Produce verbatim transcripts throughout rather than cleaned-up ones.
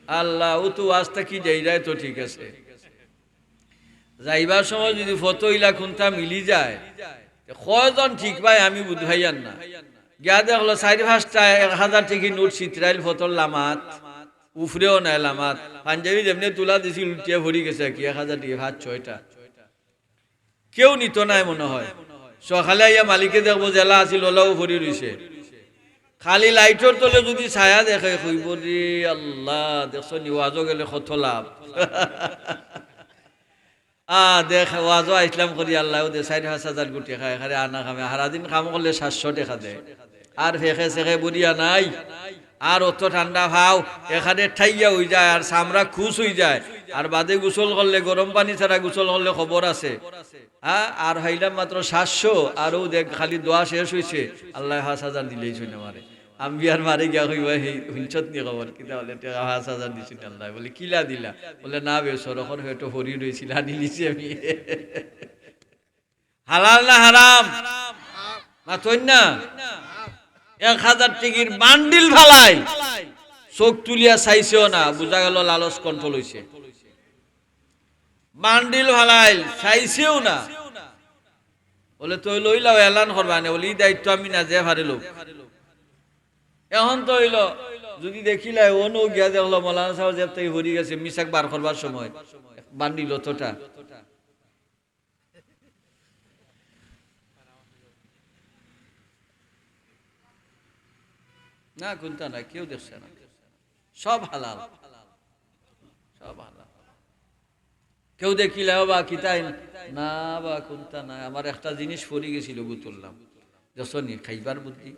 আল্লাহ, অউ তো ওয়াজ থাকি যাইরায় তো ঠিক আছে, যাইবার সময় যুদি ফথো ইলা কুন্তা মিলি যায়, তে কয়জন ঠিক পায় আমি বুঝ পাইয়ার না। গিয়া দেখলো চাইর পাঁচটা এক হাজার টেকির নোট ছিতরাইল ফথর লামাত, উফরেও নাই লামাত, পাঞ্জাবি যেমনে তুলা দিছিল উল্টিয়া পড়ি গেছে কি এক হাজার টেকি পাঁচ ছয়টা। কেউ নিতো নায় মনো অয়। সকালে আইয়া মালিকে দেখবো যেলা আছিল অলাউ পড়ি রইছে। খালি লাইটর তলে যুদি চাইয়া দেখে, কইবো, "রে আল্লাহ, দেখছো নি, ওয়াজো গেলে কত লাভ।" আ, দেখ, ওয়াজো আইছলাম করি, আল্লায়ও দে, চাইর পাঁচ হাজার গুটি খায়, খালি আনা কামে, হারাদিন কাম করলে সাতশো টেকা দেয়। আর ফেকে সেকে বুড়িয়া নাই, আর অত ঠান্ডা পাও, এখানে ঠাইয়া অইযায়, আর চামড়া খুশ অইযায়, আর বাদে গোসল করলে, গরম পানি ছাড়া গোসল করলে খবর আছে। হ্যাঁ, আর পাইলাম মাত্র সাতশো, আর অউ দেখ খালি দোয়া শেষ অইছে, আল্লায় পাঁচ হাজার দিলাইছইন আমারে। আমি আর মারে গিয়া কইবা, "হে, হুনছত নি খবর? কিতা বলে, টেকা পাঁচ হাজার দিছইন আল্লায়।" বলে, "কিলা দিলা?" বলে, "না বে, সড়কর পেটো পড়ি রইছিল, আনি নিছি আমি।" হালাল না হারাম? মাতইন না। এক হাজার টেকির বান্ডিল ফালাইল, চউখ তুলিয়া চাইছেও না, বুঝা গেল লালচ control অইছে। বান্ডিল ফালাইল, চাইছেও না। বলে, "তো লইলাও, এলান করবা নে।" বলে, "ই দায়িত্ব আমি না, যে পারে লউক।" এখন তো অইলো, যুদি দেখিলায়, অনো গিয়া দেখলো মৌলানা সাব জেব থাকি পড়ি গেছে, মিসাক বার করবার সময় বান্ডিল অতটা। না, কুন্তা নাই, কেউ দেখছে না, সব হালাল, সব হালাল। কেউ দেখিলে, "ও বা, কিতা ইন?" "না বা, কুন্তা নাই, আমার একটা জিনিস পড়ি গেছিল, গু তুললাম।" দেখছো নি, খাইবার বুদ্ধি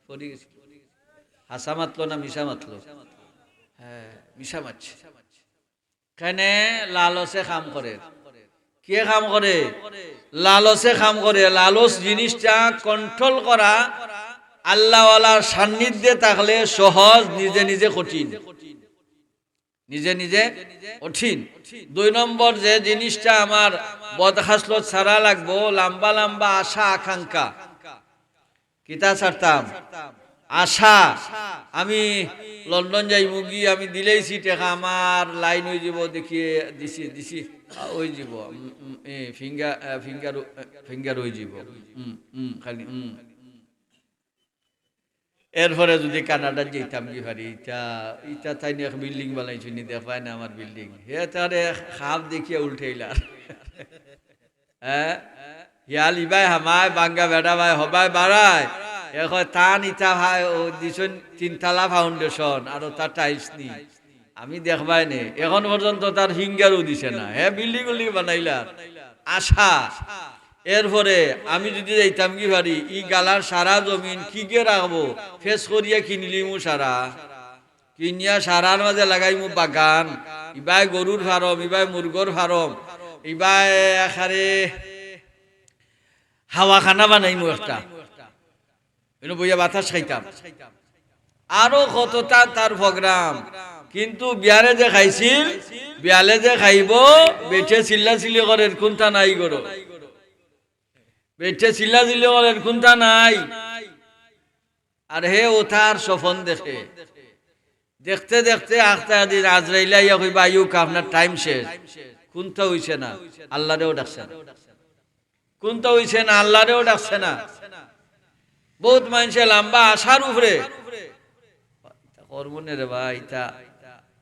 পড়ি গেছিল। হাছা মাতলো না মিছা মাতলো? হ্যাঁ, মিছা মাতছে। কেনে? লালচে কাম করে। কে কাম করে? লালচে কাম করে। লালচ জিনিসটা control করা আল্লাহওয়ালার সান্নিধ্যে থাকলে সহজ, নিজে নিজে কঠিন। নিজে নিজে কঠিন। দুই নম্বর যে জিনিসটা আমার বদখাসলত ছাড়া লাগবো, লম্বা লম্বা আশা আকাঙ্ক্ষা। কিতা ছাড়তাম? আশা। আমি লন্ডন যাইমুগি, আমি দিলাইছি টেকা, আমার লাইন অইযিবো, দেখিয়ে দিছি, দিছি, আ, অইযিবো, উম, উম, এ, ফিঙ্গার, আ, ফিঙ্গার, আ, ফিঙ্গার অইযিবো। উম, উম, খালি, উম। এরপরে যুদি কানাডাত যাইতামগি পারি, ইটা, ইটা তাইন এক building বানাইছইন নি, দেখবায় না আমার building। হে তারে খাব দেখিয়া উল্টাইলার। হ্যাঁ? হিয়াল ইবায় হামায়, বাঙ্গা বেড়া বায়, হবায় বাড়ায়। এ কয়, "তান ইটা ভাই, ও দিছইন তিনতলা foundation, আর অতা tiles নি।" আমি দেখবায় নে, এখন পর্যন্ত তার ফিঙ্গারও দিছে না। হে building উল্ডিং বানাইলার। আশা। এরপরে আমি যুদি যাইতামগি পারি, ই গালার সারা জমিন কিগে রাখবো? ফেস করিয়া কিনিলিমু সারা। কিনিয়া সারার মাঝে লাগাইমু বাগান, ইবায় গরুর ফার্ম, ইবায় মুরগর ফার্ম, ইবায় এখানে হাওয়াখানা বানাইমু একটা, এনে বইয়া বাতাস খাইতাম। আরো কততা তার program, কিন্তু বিয়ারে যে খাইছিল, বিয়ালে যে খাইবো, বেটে চিল্লাচিল্লি করের কুন্তা নাই গরো। বেটে চিল্লাচিল্লি করের কুন্তা নাই। আর হে অতার স্বপন দেখে। দেখতে দেখতে আখতা দিন আজরাইল আইয়া কইবা, "আইউক, আপনার time শেষ।" কুন্তা অইছে না, আল্লারেও ডাকছে না। কুন্তা অইছে না, আল্লারেও ডাকছে না। বউত মানষে লম্বা আশার উপরে। ইতা করমু নে রে ভাই, ইতা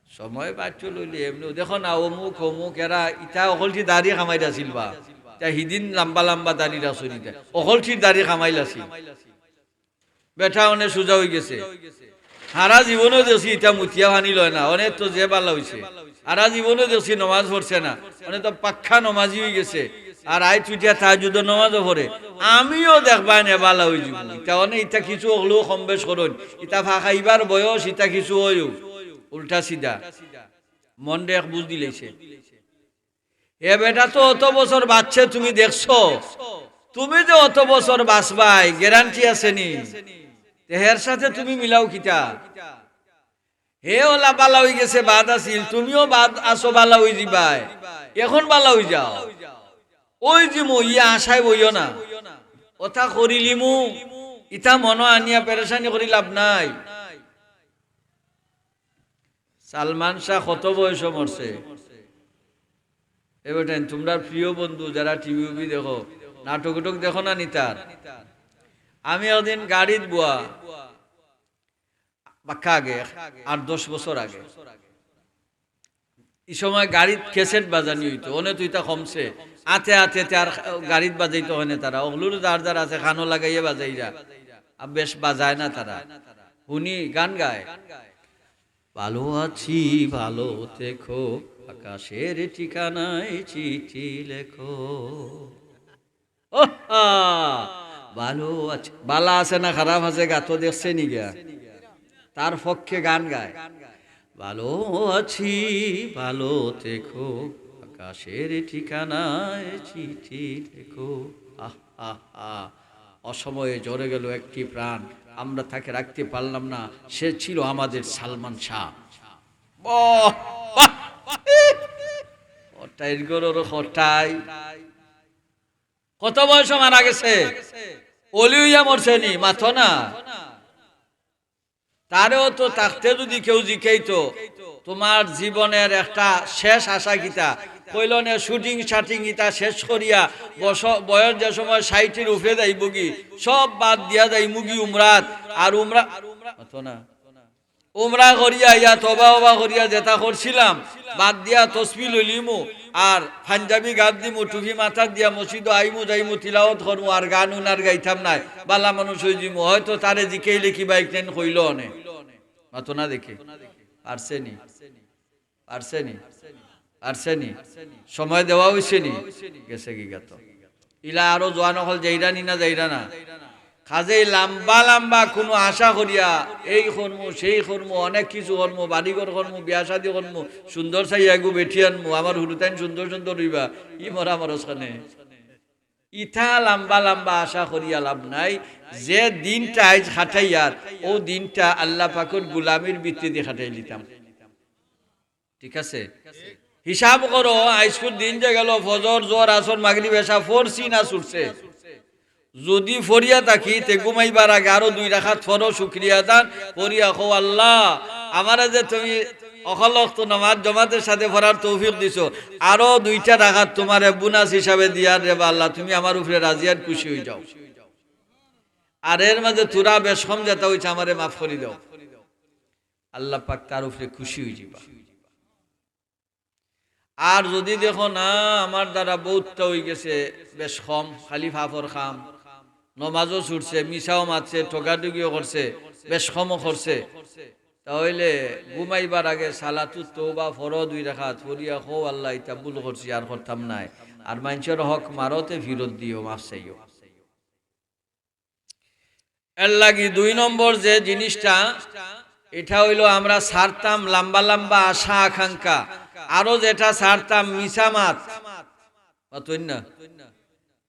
সময় বাচ্চা লইলে এমনেও দেখো না, অমুক, অমুক, এরা ইতা অকলটি দাড়ি কামাইল আছিল বা। ইতা হিদিন লম্বা লম্বা দাড়ি রাখছইন ইতা। অকলটির দাড়ি কামাইল আছিল। বেটা অনে সুজা অইগেছে। হারা জীবনও দেখছি ইতা মুতিয়া পানি লয় না, অনে তো যে বালা অইছে। হারা জীবনও দেখছি নমাজ পড়ছে না, অনে তো পাক্কা নমাজি অইগেছে। আর আইজ উঠিয়া তাহাজ্জুদর নমাজও পড়ে। আমিও দেখবায় নে বালা অইযিমু। ইতা অনে ইতা কিছু অকলেও কম বেশ করইন। ইতা ফাকাইবার বয়স, ইতা কিছু অইও। উল্টা সিধা। মনরে এক বুঝ দিলাইছে। এ বেটা তো অত বছর বাঁচছে, তুমি দেখছো? তুমি যে অত বছর বাঁচবায়, guarantee আছে নি? তে হের সাথে তুমি মিলাও কিতা? হে অলা বালা অইগেছে, বাদ আছিল, তুমিও বাদ আছো, বালা অইযিবায়। এখন বালা অইযাও। অইযিমু, ইয়া আশায় বইও না। অতা করিলিমু, ইতা মনো আনিয়া পেরেশানি করি লাভ নাই। সালমান শাহ কত বয়সো মরছে? এ বেটাইন, তুমরার প্রিয় বন্ধু যারা টিভি উভি দেখো, নাটক উটক দেখো না নি তার? আমি একদিন গাড়িত বওয়া, বাক্কা আগে, আট দশ বছর আগে, ই সময় গাড়িত ক্যাসেট বাজানি অইতো, অনে তো ইতা কমছে, আতে আতে তে আর গাড়িত বাজাইতো অয় না তারা, অগুলো যার যার আছে কানো লাগাইয়া বাজাইরা, আর বেশ বাজায় না তারা, হুনি গান গায়। ভালো আছি, ভালো থেকো, আকাশের ঠিকানায় চিঠি লেখো। ওহা! ভালো আছে, বালা আছে না খারাপ আছে, গাতো দেখছে নি গিয়া? তার পক্ষে গান গায়, ভালো আছি, ভালো থেকো, আকাশের ঠিকানায় চিঠি লেখো। আহ, আহ, আহ। অসময়ে ঝরে গেল একটি প্রাণ, আমরা তাকে রাখতে পারলাম না, সে ছিল আমাদের সালমান শাহ। বাহ, বাহ। কটাইর গরুর কটাই। কত বয়সো মারা গেছে? অলি অইয়া মরছে নি, মাতো না। তারেও তো থাকতে যদি কেউ জিকাইতো, তোমার জীবনের একটা শেষ আশা কিতা? কইল নে, শুটিং শাটিং ইতা শেষ করিয়া বস-, বয়স যে সময় ষাইটর উপরে যাইবগি, সব বাদ দিয়া যাইমুগি উমরাত। আর উমরা, মাতো না। উমরা করিয়া ইয়া তবা ওবা করিয়া যেটা করছিলাম, বাদ দিয়া তসবি লইলিমু, আর পাঞ্জাবি গাত দিমু, টুপি মাথাত দিয়া মসজিদো আইমু, যাইমু, তিলাওয়াত করমু, আর গান উন আর গাইতাম নায়, বালা মানুষ অইযিমু। হয়তো তারে জিকাইলে কিবা একদিন কইল অনে। মাতো না দেখি। পারছে নি? পারছে নি? পারছে নি? সময় দেওয়া অইছে নি? গেছেগি গাতো। ইলা আরো জোয়ান অকল যাইরা নি না যাইরা না? কাজেই লাম্বা লাম্বা কুনু আশা করিয়া এই করমু, সেই করমু, অনেক কিছু করমু, বাড়িঘর করমু, বিয়া শাদি করমু, সুন্দর চাইয়া এগু বেটি আনমু, আমার হুরুতাইন সুন্দর সুন্দর অইবা, ই মরা মরস খানে। ইতা লাম্বা লাম্বা আশা করিয়া লাভ নাই। যে দিনটা আইজ খাটাইয়ার, অউ দিনটা আল্লাহ পাকর গুলামির ভিত্তিদি খাটাইলিতাম। ঠিক আছে? হিসাব করো, আইজকুর দিন যে গেল, ফজর, জোহর, আসর, মাগরিব, এশা ফরছি না ছুটছে? যদি ফরিয়া থাকি, তে ঘুমাইবার আগে আরো দুই রাকাত ফরো, শুকরিয়া আদান, ফরিয়া কও, "আল্লাহ, আমারে যে তুমি অকল ওয়াক্ত নামাজ জমাতের সাথে ফরার তৌফিক দিছো, আরো দুইটা রাকাত তোমারে বোনাস হিসাবে দিয়ার রে বা আল্লাহ, তুমি আমার উপরে রাজি আর খুশি অইযাও। আর এর মাঝে থুড়া বেশ কম যেটা অইছে আমারে মাফ করি দাও।" আল্লাহ পাক তার উপরে খুশি অইযিবা। আর যদি দেখো, "না, আমার দ্বারা বউতটা অইগেছে, বেশ কম, খালি ফাফর কাম, নমাজও ছুটছে, মিছাও মাতছে, ঠগাঠগিও করছে, বেশ কমও করছে", তা অইলে ঘুমাইবার আগে সালাতুত তওবা ফরো দুই রাকাত, ফরিয়া কও, "আল্লাহ, ইতা ভুল করছি, আর করতাম নায়, আর মাইনষর হক মারতে ফিরত দিও, মাফ চাইও।" এর লাগি দুই নম্বর যে জিনিসটা, এটা অইলো আমরা ছাড়তাম লাম্বা লাম্বা আশা আকাঙ্ক্ষা, আরো যেটা ছাড়তাম মিছা মাত, মাতইন না?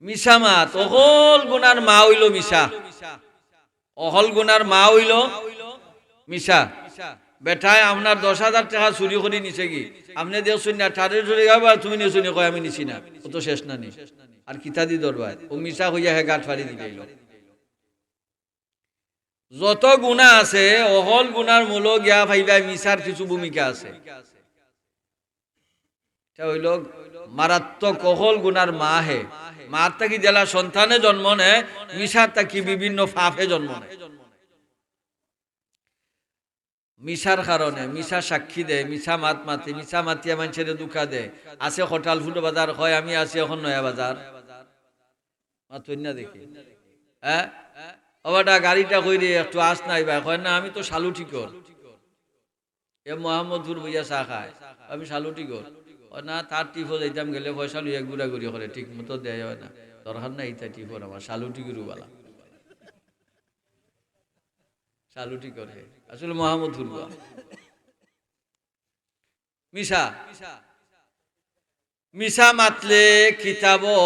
মিছা মাত, অকল গুনার মা অইলো মিছা, অকল গুনার মা অইলো মিছা। বেটায় আপনার দশ হাজার টেকা চুরি করি নিছেগি, আপনে দেখছইন না, ঠারে ঠুরে গাইবা, "তুমি নিছো নি?" কয়, "আমি নিছি না।" অউ তো শেষ না নি? আর কিতা দি ধরবায়? অউ মিছা কইয়া হে গাট ফাড়ি দিলাইলো। যত গুনা আছে, অকল গুনার মূলো গিয়া পাইবায় মিছার কিছু ভূমিকা আছে। ইটা অইলো মারাত্মক অকল গুনার মা হে। মার থাকি যেলা সন্তানে জন্ম নেয়, মিছার থাকি বিভিন্ন পাপে জন্ম নেয়। মিছার কারণে, মিছা সাক্ষী দেয়, মিছা মাত মাতে, মিছা মাতিয়া মাইনষরে ধুকা দেয়। আছে কটালফুটো বাজার, কয়, "আমি আছি এখন নয়া বাজার।" মাতইন না দেখি। হ্যাঁ? ও বেটা, গাড়িটা কই রে, একটু আস নাই ভাই। কয়, "না, আমি তো শালুটিকর।" এ মোহাম্মদপুর বইয়া চা খায়। "আমি শালুটিকর।" ও না, তার টিপো যাইতাম গেলে পয়সা লইয়া ঘুরাঘুরি করে, ঠিক মতো দেয় অয় না। দরকার নাই ইতা টিপোর আমার, শালুটিকর বালা। শালুটিকর হে। আসলে মোহাম্মদপুর বা। মিছা। মিছা মাতলে কিতাবো,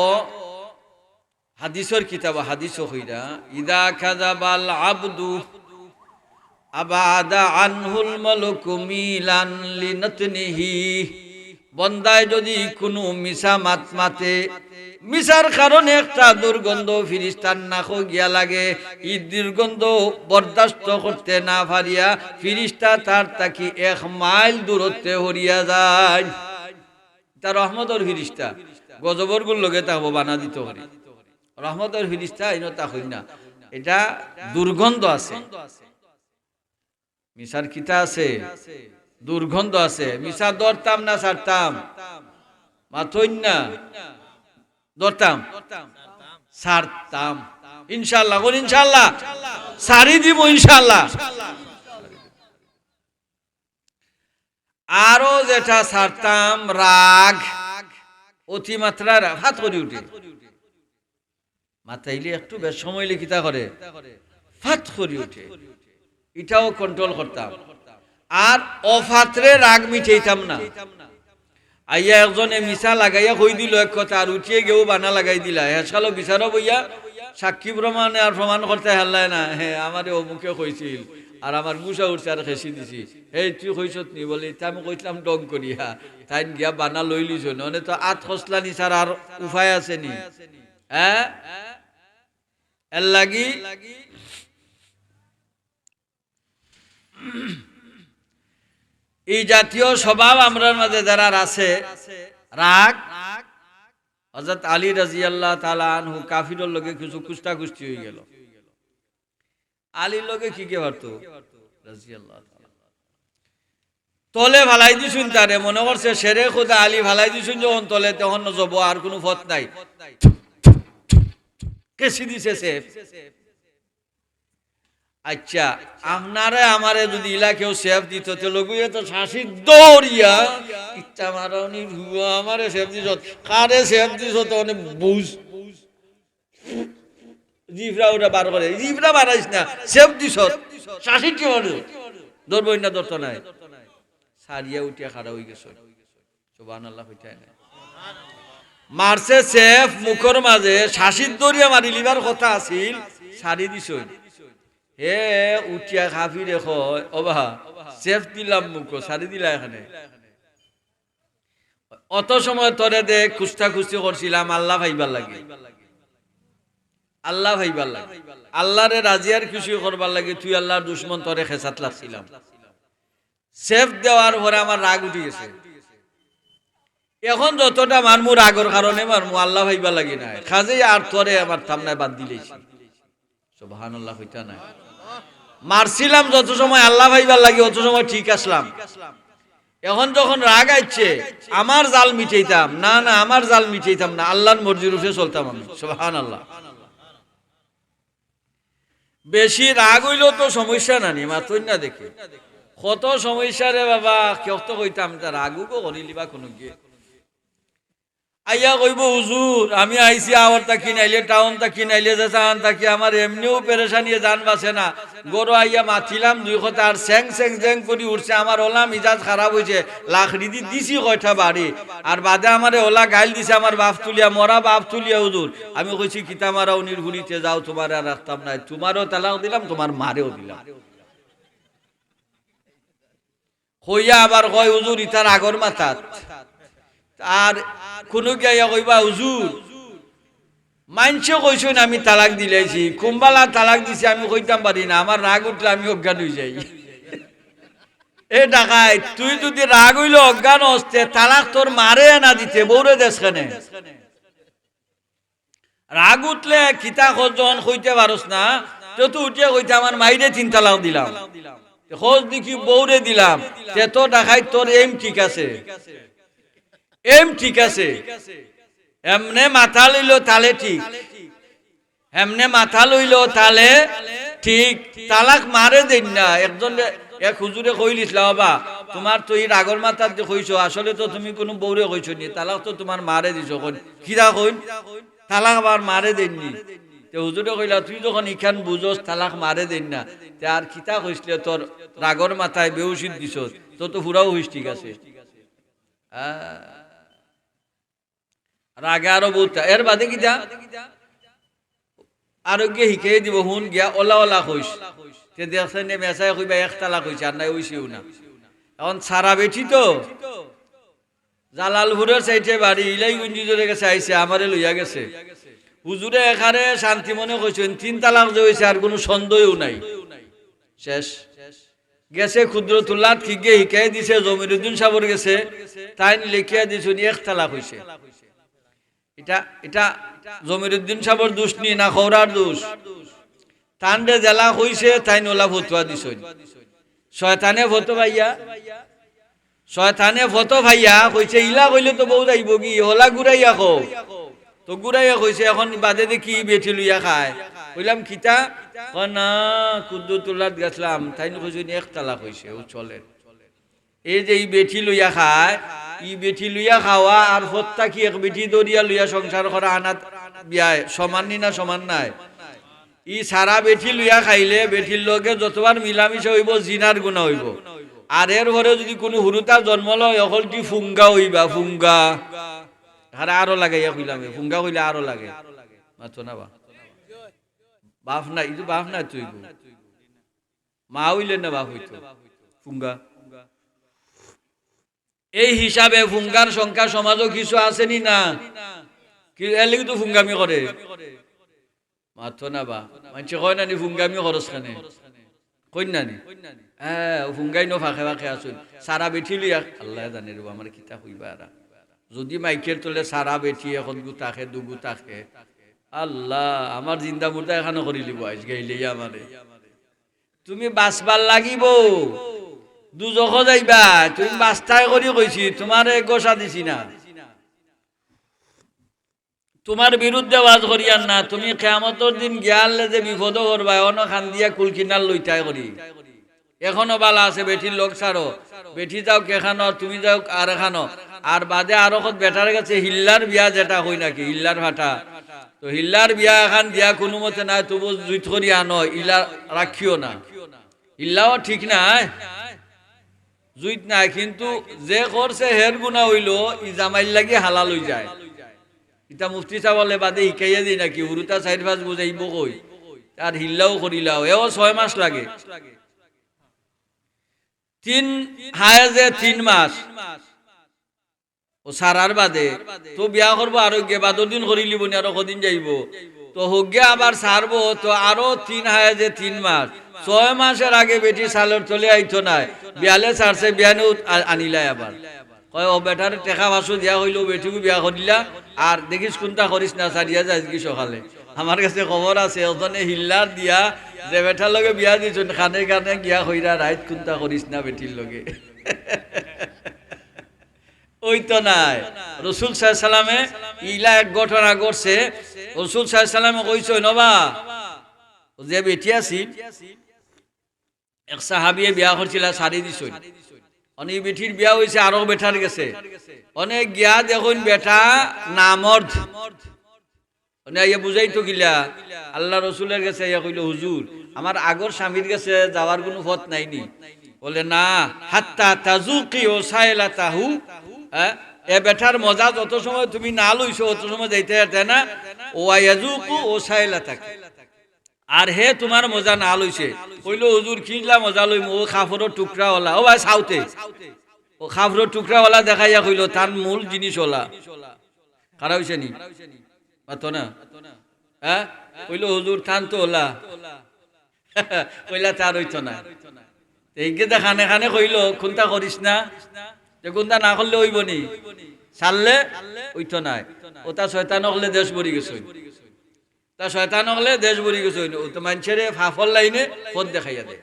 হাদিসর কিতাবো, হাদিসো কইরা, "ইদা কাযাবাল আবদু আবাদা আনহুল মালাকু মিলান লিনাতনিহি।" বন্দায় যদি কুনু মিছা মাত মাতে, মিছার কারণে একটা দুর্গন্ধ ফিরিস্তার নাকো গিয়া লাগে, ই দুর্গন্ধ বরদাস্ত করতে না পারিয়া ফিরিস্তা তার থাকি এক মাইল দূরত্বে হরিয়া যায়। ইতা রহমতর ফিরিস্তা, গজবর গুর লগে থাকবো, বানা দিতো পারে। রহমতর ফিরিস্তা ইনো থাকইন না, ইটা দুর্গন্ধ আছে। মিছার কিতা আছে? দুর্গন্ধ আছে। মিছা ধরতাম না ছাড়তাম? মাতইন না। ধরতাম? ছাড়তাম। ইনশাআল্লাহ, কইন ইনশাআল্লাহ। ছাড়ি দিমু ইনশাআল্লাহ। আরো যেটা ছাড়তাম, রাগ। অতিমাত্রা রা-, ফাত করি উঠে। মাতাইলে একটু বেশ সময় অইলে কিতা করে? ফাত করি উঠে। ইটাও control করতাম। আর অফাতরে রাগ মিটাইতাম না। আইয়া একজনে মিছা লাগাইয়া কই দিল এক কথা, আর উঠিয়া গিয়াউ বানা লাগাই দিলা। হেশকালো বিচারো বইয়া সাক্ষী প্রমাণে আর প্রমাণ করতে হারলায় না, "হে, আমারে অমুকে কইছিল, আর আমার গুসা উঠছে আর খেসি দিছি।" "এই, তুই কইছত নি?" বলে, "ইতা আমি কইছিলাম ঢং করিয়া।" তাইন গিয়া বানা লইলিছইন। অনে তো আত খসলানি ছাড়া আর উপায় আছে নি? হ্যাঁ? এর লাগি এই জাতীয় স্বভাব আমরার মাঝে যারার আছে, রাগ, হযরত আলী রাদিয়াল্লাহু তাআলা আনহু কাফিরর লগে কিছু কুস্তাকুস্তি অইগেল। আলীর লগে কি কে পারতো? রাদিয়াল্লাহু তাআলা। তলে ফালাই দিছইন তারে, মনে করছে শেরে খুদা আলী ফালাই দিছইন যখন তলে, তখন জব আর কুনু পথ নাই। খেসি দিছে সেফ। আচ্ছা, আপনারে আমারে যদি ইলা কেউ সেফ দিত, তে লগুয়ে তো শাসির দৌড়িয়া ইচ্ছা মারাউনির হুয়া আমারে সেফ দিছত, কারে সেফ দিছত, অনে বুঝ। জিভরা ওটা বার করে, জিভরা বাড়াইস না, সেফ দিছত, শাসির কি মানুষ? ধরবো না, ধরতো নাই। সারিয়া উঠিয়া খাড়া অই গেছে। সুবহানাল্লাহ কইতায় না? মারছে সেফ মুখর মাঝে, শাসির দরিয়া মারি লিবার কথা আছিল, সারি দিছইন। হে উঠিয়া কাফিরে কয়, "ও বা, সেফ দিলাম মুখো, সারি দিলা এখানে।" অত সময় তোরে দে খুস্তা খুস্তি করছিলাম আল্লাহ পাইবার লাগি, আল্লাহ পাইবার লাগি, আল্লাহরে রাজি আর খুশি করবার লাগি, তুই আল্লাহর দুশমন, তোরে খেসাত লাগছিলাম। সেফ দেওয়ার পরে আমার রাগ উঠি গেছে। এখন যতটা মারমু রাগর কারণে মারমু, আল্লাহ পাইবার লাগি নায়। কাজেই আর তোরে আমার থামনায় বাদ দিলাইছি। সুবহানাল্লাহ কইতা নায়। মারছিলাম যত সময় আল্লাহ পাইবার লাগি, অত সময় ঠিক আসলাম। এখন যখন রাগ আইছে, আমার জাল মিটাইতাম না, না, আমার জাল মিটাইতাম না, আল্লাহর মর্জির উপরে চলতাম আমি। সুবহানাল্লাহ। বেশি রাগ অইলেও তো সমস্যা না নি, মাতইন না দেখি। কত সমস্যা রে বাবা, কেউ তো কইতাম, তা রাগ উগো করিলিবা কুনু গিয়ে। আইয়া কইবো, "হুজুর, আমি আইছি আওর থাকি, নাইলে টাউন থাকি, নাইলে যেছান থাকি, আমার এমনেউ পেরেশানিয়ে জান বাঁচে না। ঘরো আইয়া মাতিলাম দুই কথা, আর স্যাং স্যাং স্যাং করি উঠছে, আমার অলা মিজাজ খারাপ অইছে, লাখড়ি দি দিছি কয়টা বাড়ি, আর বাদে আমারে অলা গাইল দিছে, আমার বাপ তুলিয়া, মরা বাপ তুলিয়া হুজুর। আমি কইছি, 'কিতা মারাউনির ফুড়িতে যাও, তুমারে আর রাখতাম নায়, তুমারেও তালাক দিলাম, তুমার মারেও দিলাম।'" কইয়া আবার কয়, "হুজুর, ইতা রাগর মাথাত।" আর কুনু গিয়া কইবা, "হুজুর, মাইনষে কইছইন আমি তালাক দিলাইছি, কুনবালা তালাক দিছি আমি কইতাম পারি না, আমার রাগ উঠলে আমি অজ্ঞান অই যাই।" এ ডাকাইত, তুই যদি রাগ অইলে অজ্ঞান অস, তে তালাক তোর মারে না দিতে, বউরে দেস কেনে? রাগ উঠলে কিতা কস যখন কইতে পারস না, তে তো উঠিয়া কইতে, "আমার মাইরে তিন তালাক দিলাম।" তে কস দেখি, "বউরে দিলাম।" তে তো ডাকাইত তোর এম ঠিক আছে, এম ঠিক আছে। এমনে মাতাল অইলো তালে ঠিক, এমনে মাতাল অইলো তালে ঠিক। তালাক মারে দেইন না। একজন, এক হুজুরে কইলিছলা, "বাবা, তুমার তো ই রাগর মাথাত যে কইছো, আসলে তো তুমি কুনু বউরে কইছো নি, তালাক তো তুমার মারে দিছো।" কইন, "কিতা কইন?" তালাক আবার মারে দেইন নি। তে হুজুরে কইলা, "তুই যখন ইখান বুঝস তালাক মারে দেইন না, তে আর কিতা কইছলে তোর রাগর মাথায় বেহুশিত দিছস, তো তো ফুরাও হইস ঠিক আছে।" আ, রাগে আরো বউত, এর বাদে কিতা? আরোগ্যে হিকাই দিব, হুন গিয়া অলা অলা কইস। তে দেখছইন নে মেসায় কইবা এক তালাক অইছে, আর নাই অইছেও না। এখন সারা বেটি তো, জালালপুরর সাইডে বাড়ি, ইলাইগঞ্জি ধরে গেছে, আইছে, আমারে লইয়া গেছে। হুজুরে এখানে শান্তি মনে কইছইন, তিন তালাক যে অইছে, আর কুনু সন্দেহও নাই। শেষ। গেছে কুদরতুল্লাহ, কিগে হিকাই দিছে, জমিরুদ্দিন সাবর গেছে, তাইন লেখিয়া দিছইন, এক তালাক অইছে। ইটা, ইটা জমিরুদ্দিন সাবর দুষ নি না খৌরার দুষ? তানরে যেলা কইছে, তাইন অলা ফতুয়া দিছইন। শয়তানে ফতো পাইয়া, শয়তানে ফতো পাইয়া কইছে, "ইলা কইলে তো বউ যাইবো গি, অলা ঘুরাইয়া কও।" তো ঘুরাইয়া কইছে, "এখন বাদে দেখি ই বেটি লইয়া খায়।" কইলাম, "কিতা?" কয়, "না, কুদরতুল্লাত গেছলাম, তাইন কইছইন এক তালাক অইছে, অউ চলের।" এই যে ই বেটি লইয়া খায়, ই বেটি লইয়া খাওয়া আর ফত থাকি এক বেটি ধরিয়া লইয়া সংসার করা আনাত বিয়ায় সমান নি না সমান নায়? ই সারা বেটি লইয়া খাইলে বেটির লগে যতবার মিলামিশা অইবো, জিনার গুনা অইবো। আর এর পরে যুদি কুনু হুরুতা জন্ম লয়, অকলটি ফুঙ্গা অইবা, ফুঙ্গা। আরে আরো লাগাইয়া কইলাম, ফুঙ্গা কইলে আরো লাগে। মাতো না বা? বাফ না, ইতো বাফ না তুই গো। মা অইলে না বাফ অইতো? ফুঙ্গা। এই হিসাবে ফুঙ্গার সংখ্যা সমাজো কিছু আছে নি না? কি, এর লাগি তো ফুঙ্গামি করে। মাতো না বা? মানষে কয় না নি, "ফুঙ্গামি করস কেনে?" কইন না নি? হ্যাঁ, ফুঙ্গাইন ফাঁকে ফাঁকে আছইন। সারা বেটি লইয়া, আল্লায় জানে রে, আমারে কিতা কইবা এরা। যুদি মাইকের তলে সারা বেটি এখন গু থাকে, দুগু থাকে, আল্লাহ, আমার জিন্দা মুর্দা এখানো করিলিবো আইজ গাইলেই আমারে। তুমি বাঁচবার লাগিবো, দুজখো যাইবা। তুমি বাঁচতায় করি কইছি, তুমারে গোসা দিছি না। তুমার বিরুদ্ধে ওয়াজ করিয়ার না, তুমি কিয়ামতর দিন গিয়ালে যে বিপদো পড়বায়, অনো কান্দিয়া কুলকিনার লইতায় করি। এখনো বালা আছে, বেটির লগ ছাড়ো, বেটি যাউক এখানো, তুমি যাউক আর এখানো। আর বাদে আরো কত বেটার গেছে হিল্লার বিয়া যেটা কই নাকি, হিল্লার ফাটা, তো হিল্লার বিয়া এখান দিয়া কুনুমতে নায়, তবু জুইত করি আনো, ইলা রাখিও না। হিল্লাও ঠিক নায়, জুইত নায়, কিন্তু যে করছে হের গুনা অইলো, ই জামাইর লাগি হালাল অইযায়। ইতা মুফতি সাব অকলে বাদে হিকাইয়া দেই নাকি, হুরুতা চাইর পাঁচ বুঝাইবো কই, আর হিল্লাও করিলাও, এও ছয় মাস লাগে। তিন হায়েজে তিন মাস। ও সারার বাদে তো বিয়া করবো, আরো গিয়া বাদর দিন করিলিবো নি, আরো কদিন যাইবো, তো হগ্গে আবার সারবো, তো আরো তিন হায়েজে তিন মাস, ছয় মাসের আগে বেটি সালর তলে আইতো নায়, বিয়ালে সারছে, বিয়ানেউ আ-, আনিলায় আবার। কয়, "ও বেটারে টেকা পাঁচশো দিয়া কইলো, বেটিগু বিয়া করিলা, আর দেখিস কুনতা করিস না, সারিয়া যাইস গি সকালে।" আমার গেছে খবর আছে, একজনে হিল্লার দিয়া যে বেটার লগে বিয়া দিছইন, কানে কানে গিয়া কইরা, "রাইত কুনতা করিস না বেটির লগে।" অইতো নায়। রসুল সাল্লাল্লাহু আলাইহি ওয়াসাল্লামে ইলা এক ঘটনা ঘটছে। রসুল সাল্লাল্লাহু আলাইহি ওয়াসাল্লামে কইছইন, "ওবা, যে বেটি আছিল, এক সাহাবিয়ে বিয়া করছিলা, সারি দিছইন। অনে ই বেটির বিয়া অইছে আরো বেটার গেছে। অনে গিয়া দেখইন বেটা নামর্দ।" অনে আইয়া বুঝাইতো কিলা? আল্লার রসুলর গেছে আইয়া কইলো, "হুজুর, আমার আগর স্বামীর গেছে যাওয়ার কুনু পথ নাই নি?" বলে, "না, হাত্তা তাজুকি ওসাইলাতাহু।" হ্যাঁ? এ বেটার মজা যত সময় তুমি না লইছো, অত সময় যাইতায় পারতায় না। "ওয়া ইয়াজুকু ওসাইলাতাকি।" আর হে তুমার মজা না লইছে। কইলো, "হুজুর, কিলা মজা লইমু? ও কাপড়র টুকরা অলা।" ও ভাই, সাউতে। ও কাপড়র টুকরা অলা দেখাইয়া কইলো, "তান মূল জিনিস অলা।" খারাপ অইছে নি? মাতো না? হ্যাঁ? কইলো, "হুজুর, তান তো অলা।" কইলা, "তার অইতো না।" তে ইগে দে কানে কানে কইলো, "কুনতা করিস না।" তে কুনতা না করলে অইবো নি? সারলে অইতো নায়। ওতা শয়তান অকলে দেশ ভরি গেছে। তা শয়তান অকলে দেশ ভরি গেছে। ও তো মানষরে ফাফর লাইনে পথ দেখাইয়া দেয়।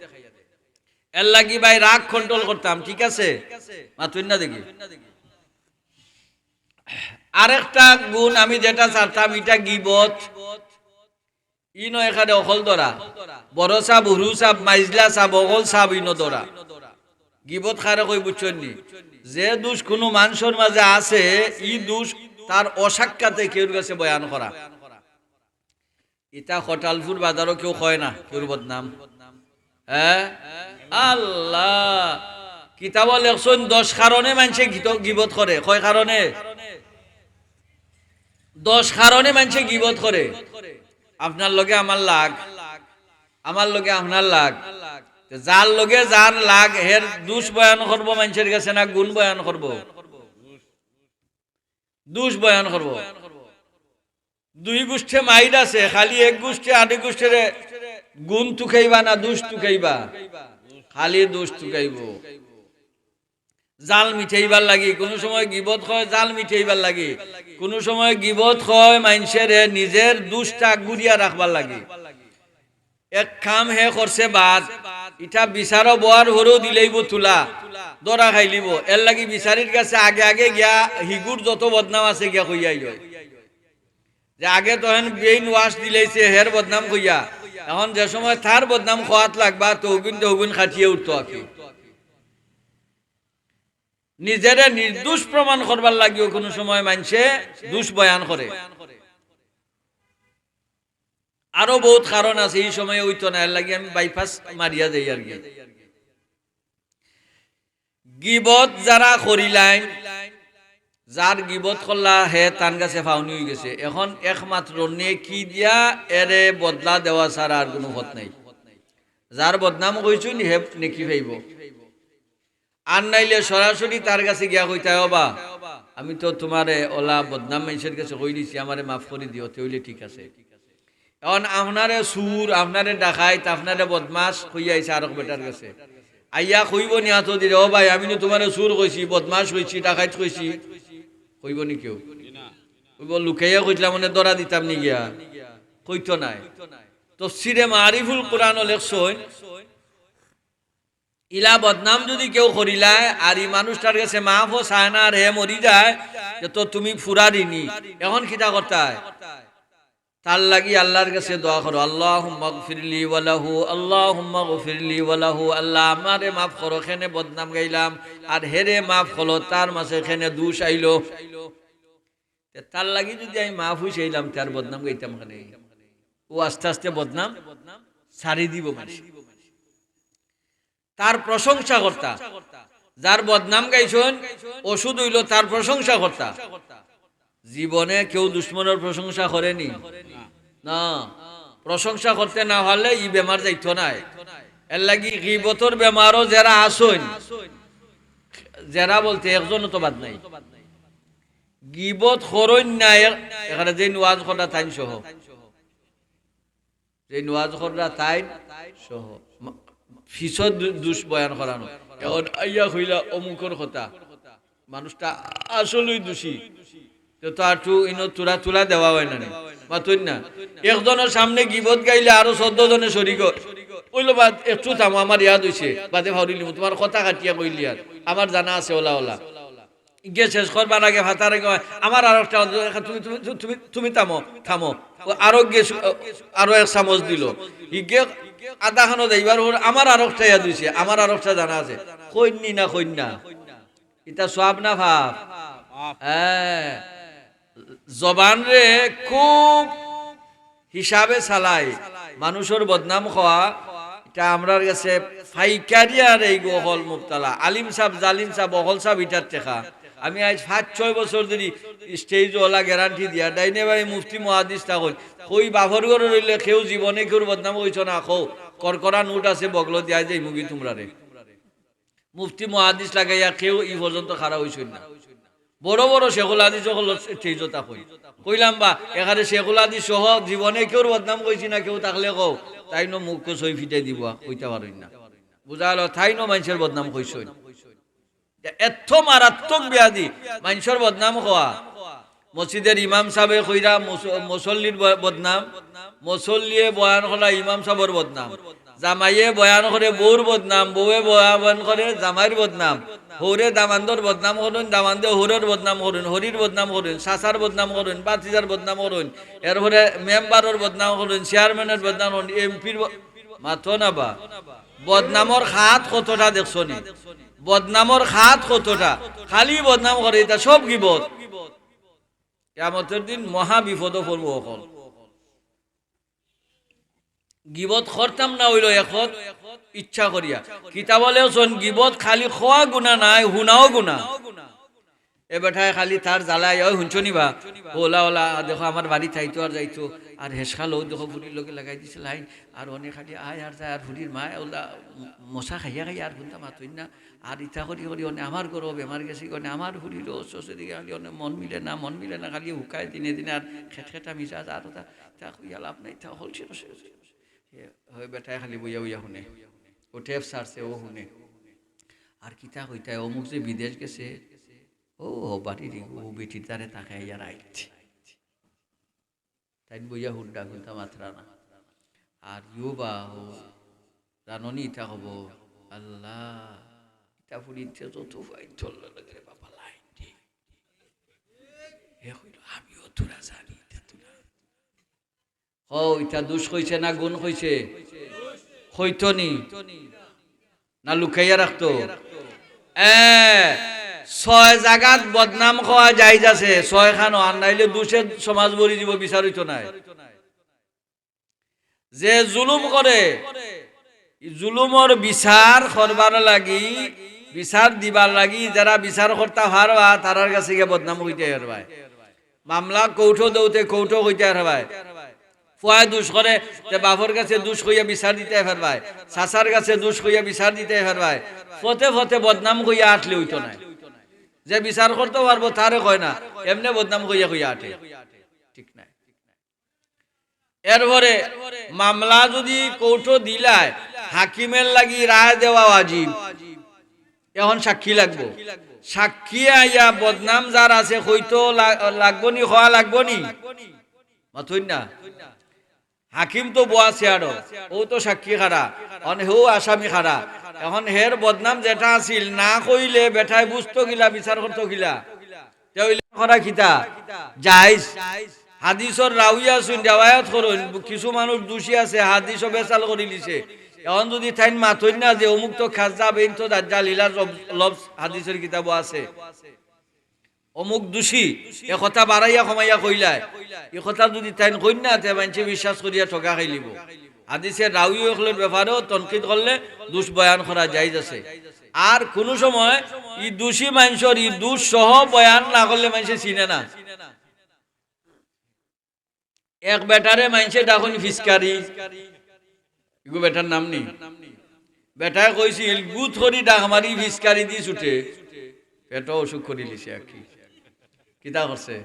এর লাগি ভাই রাগ control করতাম, ঠিক আছে? মাতইন না দেখি। আরেকটা গুণ আমি যেটা ছাড়তাম, ইটা গিবত। ইনো এখানে অকল ধরা। বড় সাব, হুরু সাব, মাইজলা সাব, অকল সাব ইনো ধরা। গিবত কারে কই বুঝছইন নি? যে দুষ কুনু মানষর মাঝে আছে, ই দুষ তার অসাক্ষাতে কেউর গেছে বয়ান করা। ইতা কটালপুর বাজারো কেউ কয় না, কেউর বদনাম। হ্যাঁ? আল্লাহ। কিতাবো লেখছইন, দশ কারণে মানষে গিত-, গিবত করে। কয় কারণে? দশ কারণে মানষে গিবত করে। আপনার লগে আমার লাগ, আমার লগে আপনার লাগ। তে যার লগে যার লাগ, হের দুষ বয়ান করবো মানষর গেছে না গুণ বয়ান করবো? দুষ বয়ান করবো। দুই গোষ্ঠে মাইর আছে, খালি এক গোষ্ঠে আরেক গোষ্ঠীরে গুণ তুকাইবা না দুষ তুকাইবা? খালি দুষ তুকাইবো। জাল মিটাইবার লাগি, কুনু সময় গিবত কয় জাল মিটাইবার লাগি, কুনু সময় গিবত কয় মানষরে নিজর দুষটা গুরিয়া রাখবার লাগি। এক কাম হে করছে বাদ, ইটা বিচারো বওয়ার হরেউ দিলাইবো তুলা, ধরা খাইলিবো। এরলাগি বিচারির গেছে আগে আগে গিয়া হিগুর যত বদনাম আছে গিয়া কইয়া আইও। যে আগে তো হেন brain wash দিলাইছে, হের বদনাম কইয়া, এখন যে সময় তার বদনাম কওয়াত লাগবা, তো হগুন তো হগুন খাটিয়ে উঠতো আর কি। নিজরে নির্দোষ প্রমাণ করবার লাগিও কুনু সময় মানষে দুষ বয়ান করে। আরো বউত কারণ আছে, ই সময় অইতো না, এরলাগি আমি bypass মারিয়া যাই আর কি। গিবত যারা করিলাইন, যার গিবত করলা হে তান গেছে ফাউনি অইগেছে। এখন একমাত্র নেকি দিয়া এরে বদলা দেওয়া ছাড়া আর কুনু পথ নাই। যার বদনাম কইছইন হে নেকি পাইবো। আর নাইলে সরাসরি তার গেছে গিয়া কইতায়, "ও বা, আমি তো তুমারে অলা বদনাম মানষর গেছে কই দিছি, আমারে মাফ করি দিও, তে অইলে ঠিক আছে।" এখন আপনারে চুর, আপনারে ডাকাইত, আপনারে বদমাশ কইয়া আইছে আরক বেটার গেছে। আইয়া কইবো নি আতো দিরে, "ও ভাই, আমি নু তুমারে চুর কইছি, বদমাশ কইছি, ডাকাইত কইছি?" কইবো নি কেউ? কইবো, "লুকাইয়া কইছলাম, মানে ধরা দিতাম নি গিয়া?" কইতো নায়। তফসিরে মারিফুল কোরআনো লেখছইন, ইলা বদনাম যুদি কেউ করিলায়, আর ই মানুষটার গেছে মাফও চায় না, আর হে মরি যায়, যে তো তুমি ফুরা ঋণী, এখন কিতা করতায়? তার লাগি আল্লার গেছে দোয়া করো, "আল্লাহুম্মাগফিরলি ওয়া লাহু, আল্লাহুম্মাগফিরলি ওয়া লাহু।" আল্লাহ, আমারে মাফ করো, কেনে বদনাম গাইলাম, আর হেরে মাফ করো, তার মাঝে কেনে দুষ আইলো। তে তার লাগি যুদি আমি মাফ অই চাইলাম, তার বদনাম গাইতাম কেনে? ও আস্তে আস্তে বদনাম ছাড়ি দিবো মানষে। তার প্রশংসা করতা। যার বদনাম গাইছইন, ওষুধ অইলো তার প্রশংসা করতা। জীবনে কেউ দুশমনর প্রশংসা করেনি? না। প্রশংসা করতে না পারলে ই বেমার যাইতো নায়। এরলাগি গিবতর বেমারও যেরা আছইন, যেরা বলতে একজনও তো বাদ নাই। গিবত করইন না, এ-, এখানে যেইন ওয়াজ কররা তাইন সহ। যেইন ওয়াজ কররা তাইন সহ। মা-, পিছত দু-, দুষ বয়ান করানো। এখন আইয়া কইলা অমুকর কথা। মানুষটা আসলেই দোষী। তে তো আটু ইনো তুরা তুলা দেওয়া অয় না নি। মাতইন না। একজনর সামনে গিবত গাইলে আরো চৌদ্দ জনে শরিক অয়। অইলো বাদ একটু থামো, আমার ইয়াদ অইছে। বাদে ফাউরিলিমু, তুমার কথা কাটিয়া কইলিয়ার। আমার জানা আছে অলা অলা। ইগে শেষ করবার আগে ফাতারে কয়, "আমার আরকটা, তুমি, তুমি, তুমি, তুমি থামো, থামো।" ও আরো গে-, আরো এক চামচ দিলো। ইগে আধা খানো যাইবার পর আমার আরকটা ইয়াদ অইছে, আমার আরকটা জানা আছে। কইন নি না, কইন না। ইটা সওয়াব না পাপ? পাপ। হ্যাঁ। জবানরে খুব হিসাবে চালাই। মানুষর বদনাম কওয়া, ইটা আমরার গেছে পাইকারি আর এইগু অকল মুবতালা। আলিম সাব, জালিম সাব, অকল সাব ইটার টেকা। আমি আইজ পাঁচ ছয় বছর ধরি stage অলা guarantee দিয়া, ডাইনে বায়ে মুফতি মুহাদ্দিস থাকইন। কই বাফর ঘরর অইলে কেউ জীবনে কেউর বদনাম কইছো না, কও। করকরা নোট আছে, বগলো দিয়া যাইমুগি তুমরারে। মুফতি মুহাদ্দিস লাগাইয়া কেউ ই পর্যন্ত খাড়া অইছইন না। বড় বড় শেখুল হাদিস অকল stage-ও থাকইন। কইলাম বা, এখানে শেখুল হাদিস সহ জীবনে কেউর বদনাম কইছি না, কেউ থাকলে কও, তাইনও মুখ ছয় ফিটাই দিবো, কইতা পারইন না। বুঝা গেল, তাইনও মানষর বদনাম কইছইন। এত মারাত্মক ব্যাধি, মানষর বদনাম কওয়া। মসজিদর ইমাম সাবে কইরা মুস-, মুসল্লির ব-, বদনাম, মুসল্লিয়ে বয়ান করা ইমাম সাবর বদনাম, জামাইয়ে বয়ান করে বউর বদনাম, বউয়ে বয়ান করে জামাইর বদনাম, হউরে দামান্দর বদনাম করইন, দামান্দে হউরর বদনাম করইন, হরির বদনাম করইন, চাচার বদনাম করইন, ভাতিজার বদনাম করইন, এরপরে মেম্বারর বদনাম করইন, চেয়ারম্যানর বদনাম করইন, এমপির ব-, মাতো না বা। বদনামর খাত কতটা দেখছো নি? বদনামর খাত কতটা? খালি বদনাম করে, ইটা সব গিবত। কিয়ামতর দিন মহা বিপদো পড়বো অকল। গিবত করতাম না অইলো এখন ইচ্ছা করিয়া। কিতাবো লেখছইন গিবত খালি কওয়া গুনা নায়, হুনাও গুনা। এ বেটায় খালি তার জ্বালায়, "ওই হুনছো নি বা, ওলা ওলা, দেখো আমার বাড়িত আইতো আর যাইতো, আর হেসকাল অউ দেখো ফুড়ির লগে লাগাই দিছে লাইন, আর অনে খালি আয় আর যায়, আর ফুড়ির মায় ওলা মশা খাইয়া খাইয়া আর কুন্তা মাতইন না, আর ইতা করি করি অনে আমার ঘরো বেমার গেছে, অনে আমার ফুড়িরও অসুস্থ দিকে খালি অনে মন মিলে না, মন মিলে না, খালি হুকায় দিনে দিনে, আর খেটখেটা মিজাজ, আর ওটা, ইতা কইয়া লাভ নাই, ইতা হলছে না সে।" এ, ওই বেটায় খালি বইয়া বইয়া হুনে, ও টেপ ছাড়ছে, ও হুনে, আর কিতা কইতায়, অমুক যে বিদেশ গেছে, ও, ও বাড়ির ও বেটির দ্বারে তাকে আইয়া রাইত। তাইন বইয়া হুড্ডা কুন্তা মাতরা না। আর ইউ বা ও জানো নি ইতা খবর? আল্লাহ, ইতা ফুড়িন্তে যত ফাইন চলল লাগে রে বাবা, লাইন দে। হে কইল, "আমিও তোরা জানি, ইতা তোরা।" ও, ইতা দুষ কইছে না গুণ কইছে? কইতো নি? না লুকাইয়া রাখতো? এ, ছয় জাগাত বদনাম কওয়া জায়েজ আছে, ছয়খানো, আর নাইলে দুষে সমাজ ভরি দিব, বিচার অইতো নায়। যে জুলুম করে, ই জুলুমর বিচার করবার লাগি, বিচার দিবার লাগি, যারা বিচার করতা পারবা, তারার গেছে গিয়া বদনাম কইতায় পারবায়। মামলা কোর্টো দেউতে কোর্টো কইতায় পারবায়। ফুয়ায় দুষ করে, তে বাপর গেছে দুষ কইয়া বিচার দিতায় পারবায়, চাচার গেছে দুষ কইয়া বিচার দিতায় পারবায়। ফতে ফতে বদনাম কইয়া আটলে অইতো নায়। যে বিচার করতো পারবো, তারে কয় না, এমনে বদনাম কইয়া কইয়া আটে। ঠিক নায়। এরপরে মামলা যুদি কোর্টো দিলায়, হাকিমের লাগি রায় দেওয়া ওয়াজিব। এখন সাক্ষী লাগবো। সাক্ষী আইয়া বদনাম যার আছে কইতো লা-, লাগবো নি, কওয়া লাগবো নি? মাতইন না। হাকিম তো বওয়া চেয়ারো, ও তো সাক্ষী খাড়া, অন হেউ আসামি খাড়া। এখন হের বদনাম যেটা আছিল, না কইলে বেটায় বুঝতো কিলা, বিচার করতো কিলা? তে অইলে করা কিতা? জায়েজ। হাদিসর রাউই আছইন, রেওয়ায়ত করইন, কিছু মানুষ দুষী আছে, হাদিসও বেচাল করিলিছে। এখন যুদি তাইন মাতইন না যে অমুক তো কাজ্জাব, এইন তো দাজ্জাল, ইলা লব-, লবজ হাদিসর কিতাবো আছে। অমুক দুষী, এ কথা বাড়াইয়া কমাইয়া কইলায়। ই কথা যুদি তাইন কইন না, তে মানষে বিশ্বাস করিয়া ঠগা খাইলিবো। হাদিসর রাউই অকলর ব্যাপারেও তনকিদ করলে দুষ বয়ান করা জায়েজ আছে। আর কুনু সময় ই দুষী মানষর ই দুষ সহ বয়ান না করলে মানষে চিনে না। এক বেটারে মানষে ডাকইন ফিসকারি, ইগু বেটার নাম নি? বেটায় কইছিল, "গুদ করি ডাক মারি ফিসকারি দি ছুটে।" পেটো অসুখ করিলিছে আর কি। কিতা করছে?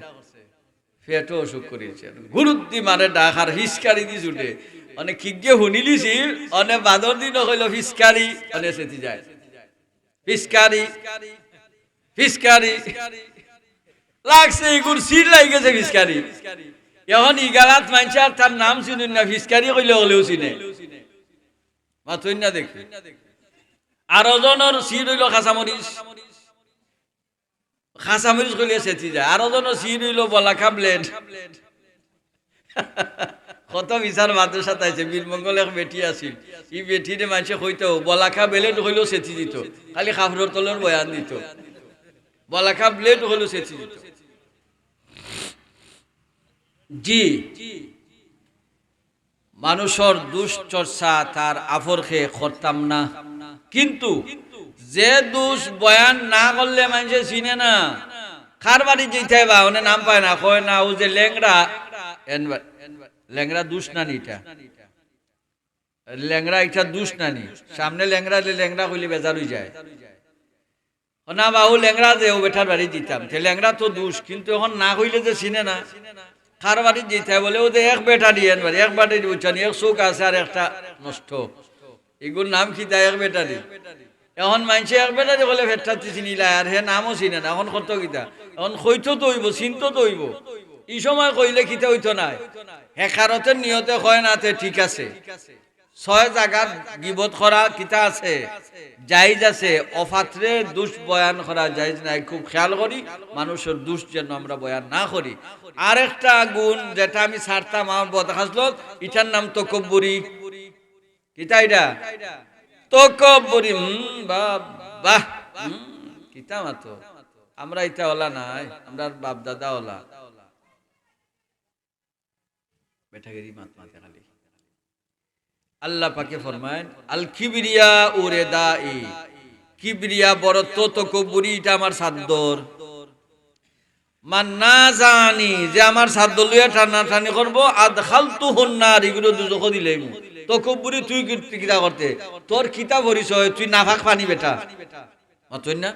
পেটো অসুখ করিলিছে। গুরুদ্দি মারে ডাক আর ফিসকারি দি ছুটে। অনে কিগে হুনিলিছিল, অনে বাদর দিন কইল, "ফিসকারি", অনে সেতি যায়। ফিসকারি, ফিসকারি। লাগছে, ইগুর সির লাগি গেছে ফিসকারি। এখন ইগালাত মানষে আর তার নাম চিনইন না, ফিসকারি কইলে অলেও চিনে। মাতইন না দেখি। আরো জনর সির অইল কাঁচামরিচ। কাঁচামরিচ কইলে সেতি যায়। আরো জনর সির অইল বলাকা ব্লেড। কত বিচার মাদ্রাসাত আইছে, বীরমঙ্গল এক বেটি আছিল। ই বেটিরে মানষে কইতো, বলাকা ব্লেড কইলেও সেতি দিত। খালি কাপড়র তলর বয়ান দিত। বলাকা ব্লেড কইলেও সেতি দিত। জি, মানুষর দুষ চর্চা তার আপরকে করতাম না, কিন্তু যে দুষ বয়ান না করলে মানষে চিনে না, কার বাড়ি যাইতায় বা, অনে নাম পায় না, কয় না, ও যে লেংড়া, এন বা-, লেংড়া দুষ না নি ইটা? লেংড়া ইটা দুষ না নি? সামনে লেংড়া, লে-, লেংড়া কইলে বেজার অই যায়। ও না বা, ও লেংড়া যে, ও বেটার বাড়ি দিতাম। তে লেংড়া তো দুষ, কিন্তু এখন না কইলে যে চিনে না। কার বাড়ি দিতায় বলে, ও যে এক বেটারি এন বাড়ি, এক বেটারি বুঝছনি, এক চউখ আছে আর একটা নষ্ট। ইগুর নাম কিতা? এক বেটারি। এখন মানষে এক বেটারি কইলে ফেটটাতি চিনিলায়, আর হে নামও চিনে না। এখন করতো কিতা? এখন কইতো তো অইবো, চিনতো তো অইবো। ই সময় কইলে কিতা অইতো নায়? হেকারতের নিয়তে কয় না, তে ঠিক আছে। ছয় জাগাত গিবত করা কিতা আছে? জায়েজ আছে। অপাত্রে দুষ বয়ান করা জায়েজ নাই। খুব খেয়াল করি, মানুষর দুষ যেন আমরা বয়ান না করি। আরেকটা গুণ যেটা আমি ছাড়তাম আমার বদখাসলত, ইটার নাম তকব্বুরি। কিতা ইটা? তকব্বুরি। হুম, বাহ, বাহ। হুম, কিতা মাতো? আমরা ইতা অলা নায়, আমরার বাপ দাদা অলা। বেটাগিরি মাত মাতে খালি। আল্লাহ পাকে ফরমাইন, "আল কিবরিয়া উরেদাই।" কিবরিয়া, বড়ত্ব, তকব্বুরি, ইটা আমার চাদ্দর। মান নাযাআনি, যে আমার সাধ্য লইয়া টানাটানি করবো, আদখালতুহুন নার, ইগুরে দুজখো দিলাইমু। তকব্বুরি তুই কি-, কিতা করতে? তোর কিতা পরিচয়? তুই নাপাক পানি বেটা। মাতইন না?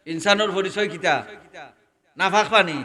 ইনসানর পরিচয় কিতা? নাপাক পানি।